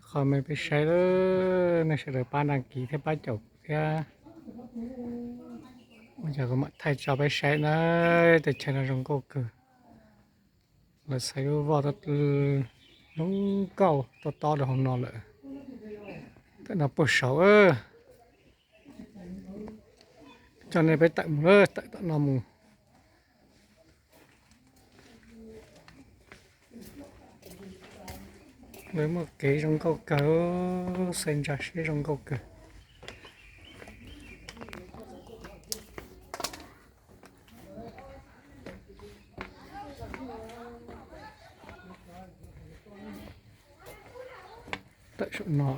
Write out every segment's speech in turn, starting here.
Qhov me peb saib, nej sawv daws pab đăng ký thiab pab caum thiab. Ua cas kuv mam thaij tso peb saib na, tej chaw no zoo nkauj kawg. Lawv xaiv lub voj lub nkauj tob tob rau hauv no lawm. Tam no puag saud, coj nej peb tawm mus, tawm tom no mus. Lawv muaj kev zoo nkauj kawg, xaiv ntsa seb zoo nkauj kawg. Tawm saum no.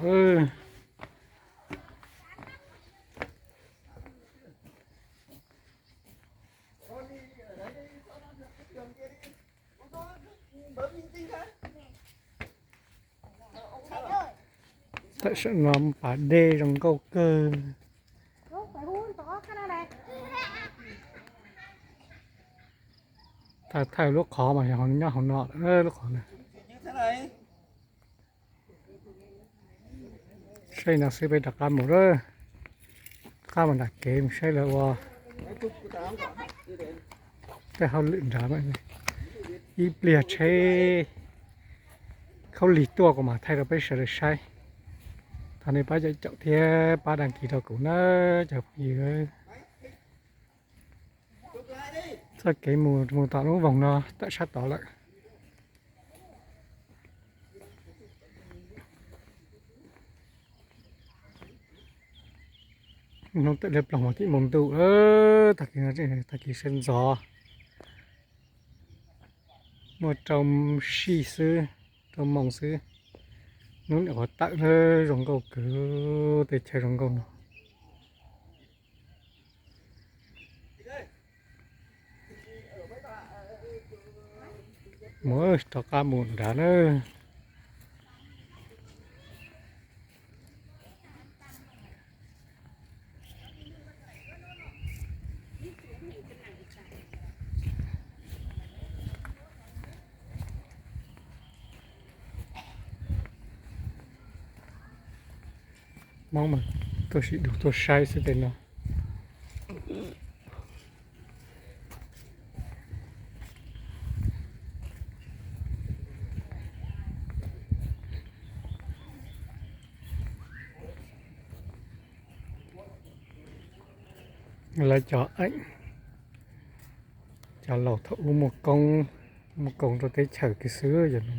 Tawm saum no pas dej zoo nkauj kawg. Thaij thaij lub qhov mas nyob hauv no, lub qhov na. Saib no xwb peb rov qab mus lawm. Qab mus nram kev mus saib lawv ua tej hauj lwm nrad. Ib pliag tsheb khaub lig tuaj kuv mam thaij rau peb sawv daws saib. Thov nej pab caum caum thiab pab đăng ký rau kuv na cov phooj ywg. Txoj kev mus mus tom lub voos no tawm sab tod lawm. Hnub tawm liab ploog mas tib moos ntuj, tag kis no tag kis sawv ntxov. Muaj rau sij xwb, rau moos xwb. Hnub niam qhuav tawm na, zoo nkauj kawg, tej chaw zoo nkauj no. Mus rov qab mus nrad na. Hmoob mas tuaj sim dua tuaj saib xwb tej no. Lawv cov, cov laus thaum ub muaj koob, muaj koob rau teb chaws kiag xwb yog no.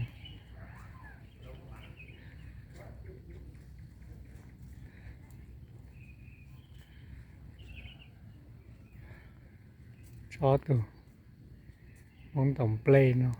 Tsob tus hmoob ntaus nplej no.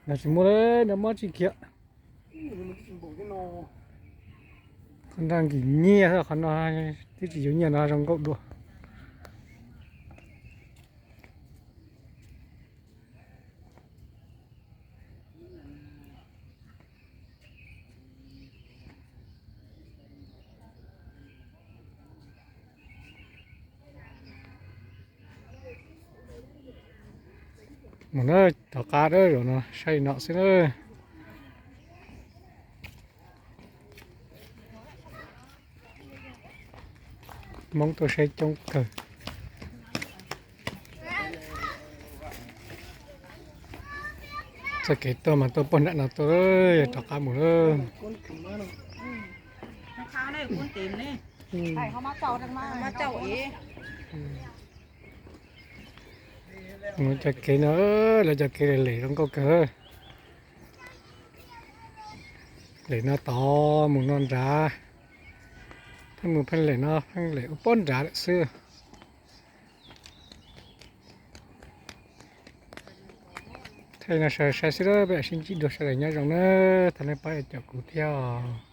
Nws tsis muaj li, nws mob tsis khiam. Qhov nrag nkim nyiaj, qhov no twb tsis yuav nyiaj no zoo nkauj dua. Mus na, rov qab zaum no saib li no xwb na. Hmoob tuaj saib coob kawg. Txoj kev tuaj mas tuaj puag nram no tuaj, yog rov qab mus lawm. Mus cov kev no, lawv cov kev lem lem zoo nkauj kawg. Lem no tod mus no nrad, pheej mus pheej lem no pheej lem ua pob nrad lawm xwb. Thaij no sawv daws saib xwb, peb lam sib ntsib dua, sawv daws nyob zoo na, thov nej pab caum kuv thiab os.